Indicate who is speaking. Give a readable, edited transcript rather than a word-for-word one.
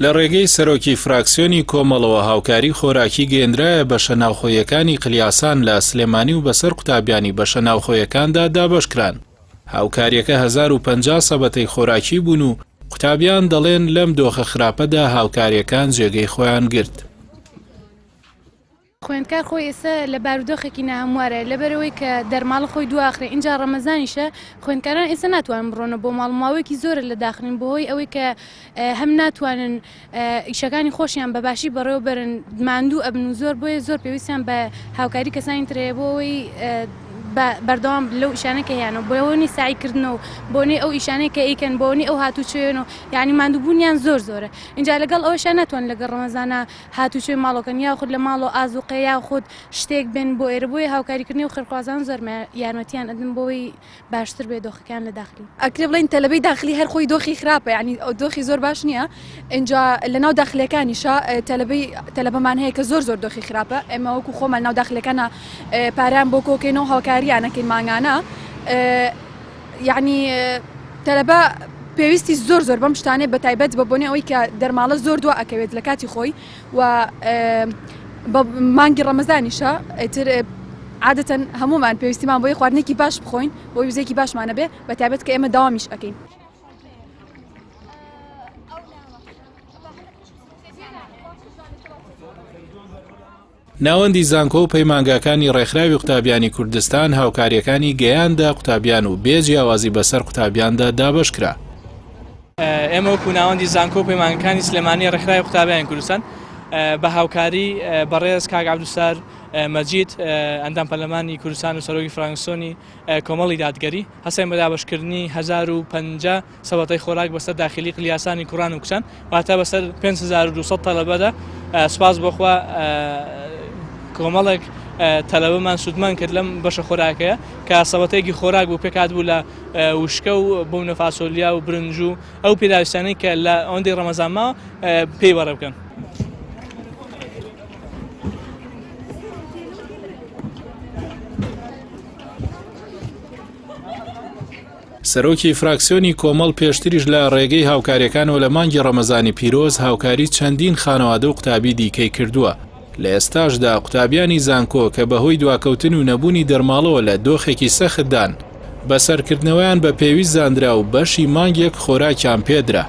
Speaker 1: لە ڕێگەی سەرۆکی فراکسیۆنی کۆمەڵەوە هاوکاری خۆراکی گەیەندرایە بەشە ناوخۆییەکانی قلیاسان لە سلێمانی و بەسەر قوتابیانی بەشە ناوخۆیەکاندا دابەشکران. هاوکارییەکە 1050 سەبەتەی خۆراکی بوون و قوتابیان دەڵێن لەم دۆخە خراپەدا هاوکارییەکان جێگەی خۆیان گرت.
Speaker 2: خوێندکار خۆی ئێستا لە بارودۆخێکی ناهەموارە لەبەرئەوەی کە دەرماڵە خۆی دواخرێ ئینجا ڕەمەزانیشە خوێندکاران ئێستا ناتوانن بڕۆنە بۆ ماڵ ماوەیەکی زۆرە لە داخلین بەهۆی ئەوەی کە هەم ناتوانن ئیشەکانی خۆشیان بە باشی بەڕێوە بەرن ماندوو ئەبن و زۆر بۆیە زۆر پێویستیان بە هاوکاری کەسانی ترەیە بۆ ئەوەی بەردەوام لەو ئیشانە کە هەیانە بۆنی سعیکردنەوە بۆنی ئەو ئیشانەی کە ئەیکەن بۆنی ئەو هاتوچۆیەن و یعنی ماندووبوونیان زۆر زۆرە اینجا لەگەڵ ئەوەشا ناتوان لەگەڵ ڕەمەزانە هاتوچۆی ماڵۆکەن یاخود لە ماڵەوە ئازوقە یاخود شتێک بێن بۆ ئێرە بۆیە هاوکاریکردنی و خێرخوازان زۆر یارمەتیان ئەدن بۆی باشتر بێ دۆخەکان لە داخلی.
Speaker 3: ئەکرێ بڵێین تەلەبەی داخلی هەر خۆی دۆخی خراپە یانی دۆخی زۆر باش نییە ئینجا لە ناو داخلەکانیشا تەلەبەی تەلەبەمان هەیە کە زۆر زۆر دۆخی خراپە ئێمە وەکو خۆمان ناو داخلەکانە پارەیان بۆ کۆکەینەوە هاوکاریانەکەین مانگانە یعنی تەلەبە پێویستی زۆر زۆر بەم شتانەیە بە تایبەت بە بۆنەی ئەوەی کە دەرماڵە زۆر دوا ئەکەوێت لە کاتی خۆی و بە مانگی ڕەمەزانیشە ئیتر عادەتەن هەمومان پێویستیمان بۆی خواردنێکی باش بخۆین بۆی وزەیەکی باشمانە بێ بە تایبەت کە ئێمە داوامیش ئەەکەین.
Speaker 1: ناوەندی زانکۆ و پەیمانگاکانی ڕێکخراوی قوتابیانی کوردستان هاوکارییەکانی گەیاندە قوتابیان و بێ جیاوازی بەسەر قوتابیاندا دابەشکرا.
Speaker 4: ئێمە وەکو ناوەندی زانکۆ و پەیمانگەکانی سلێمانی ڕێکخراوی قوتابیانی کوردستان بە هاوکاری بەڕێز کاک عەبدولستار مەجید ئەندام پەرلەمانی کوردستان و سەرۆکی فراکسیۆنی کۆمەڵی دادگەری هەستاین بە دابەشکردنی 1050 سەبەتەی خۆراک بەسەر داخلی قلیاسانی کوڕان و کچان واتە بەسەر 5200 تەلەبەدا سوپاس بۆخوا کۆمەڵێک تەلەبەمان سوودمان کرد لەم بەشە خۆراکەیە کە سەبەتەیەکی خۆراک بوو پێکات بوو لە وشکە و بۆ فاسۆلیا و برنج و ئەو پێداویستانەی کە لە ئەوەندەی ڕەمەزان ماوە پێی بەڕێ بکەن.
Speaker 1: سەرۆکی فراکسیۆنی کۆمەڵ پێشتریش لە ڕێگەی هاوکاریەکانەوە لە مانگی ڕەمەزانی پیرۆز هاوکاری چەندین خانەوادە و قوتابی دیکەی کردووە، لە ئێستاشدا قوتابیانی زانکۆ کە بەهۆی دواکەوتن و نەبوونی دەرماڵەوە لە دۆخێکی سەختدان، بەسەرکردنەوەیان بە پێویست زاندرا و بەشی مانگێک خۆراکیان پێدرا.